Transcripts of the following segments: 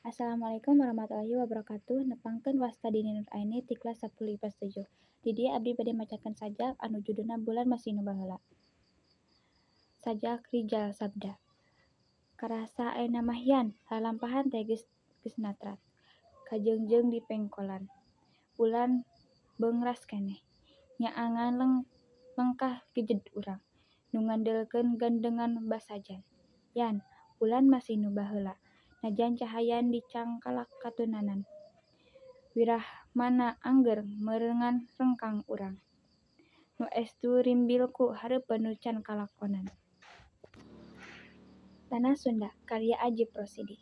Assalamualaikum warahmatullahi wabarakatuh. Nepangkeun, wasta Dini Nur Aini ti kelas 10 IPS 7. Di dieu abdi bade macakeun sajak anu judulna Bulan Masih Nu Baheula. Sajak Rijal Sabda. Karasa ayeuna mah, Yan, lalampahan teh geus natrat. Kajeungjeung di pengkolan. Bulan beungras keneh. Nyaangan lengkah gejed urang. Nu ngandelkeun gandengan basajan. Yan, bulan masih nu baheula. Najan cahaya dicangkalak katunanan. Wirahmana angger meureungan rengkang urang. Nu estu rimbil ku hareupeun nu can kalakonan. Tanah Sunda karya Ajip Rosidi.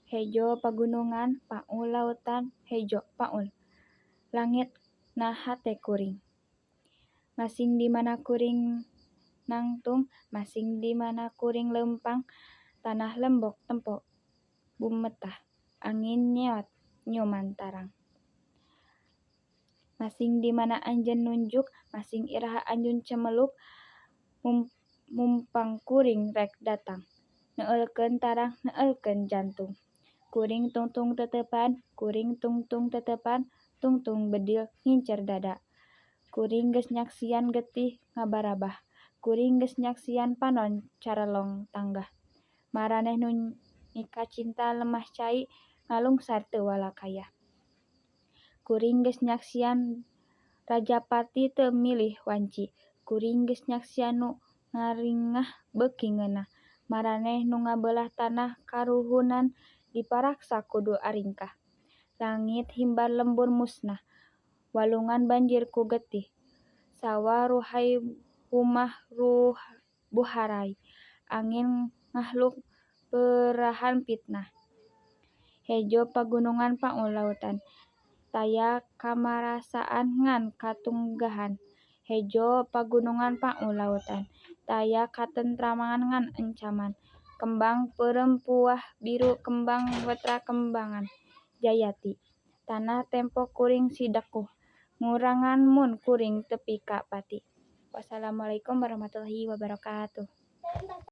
Hejo pagunungan, paul lautan, hejo paul langit na hate kuring. Masing di mana kuring nangtung, masing di mana kuring leumpang, tanah lembok tempo bumetah, angin nyeot nyuman tarang. Masing di mana anjeun nunjuk, masing iraha anjeun cemeluk, mumpang kuring rek datang. Neuleurkeun tarang, neuleurkeun jantung. Kuring tungtung teuteupan, kuring tungtung teuteupan, tungtung bedil ngincer dada. Kuring geus nyaksian getih ngabarabah, kuring geus nyaksian panon carelong tanggah. Maraneh nu mikacinta lemah cai ngalungsar teu walakaya. Kuring geus nyaksian rajapati teu milih wanci, kuring geus nyaksian nu ngaringah beuki ngeunah. Maraneh nu ngabelah tanah karuhunan diparaksa kudu aringkah. Langit himbar lembur musnah, walungan banjir ku getih. Sawah ruhay humah buharay, angin ngahluk peurahan fitnah. Hejo pagunungan paul lautan, taya kamarasaan ngan katunggahan. Hejo pagunungan paul lautan, taya katentraman ngan ancaman. Kembang peureum puah biru kembang wetra kembangan jayati. Tanah tempo kuring sidekuh, ngurangan mun kuring tepi ka pati. Wassalamualaikum warahmatullahi wabarakatuh.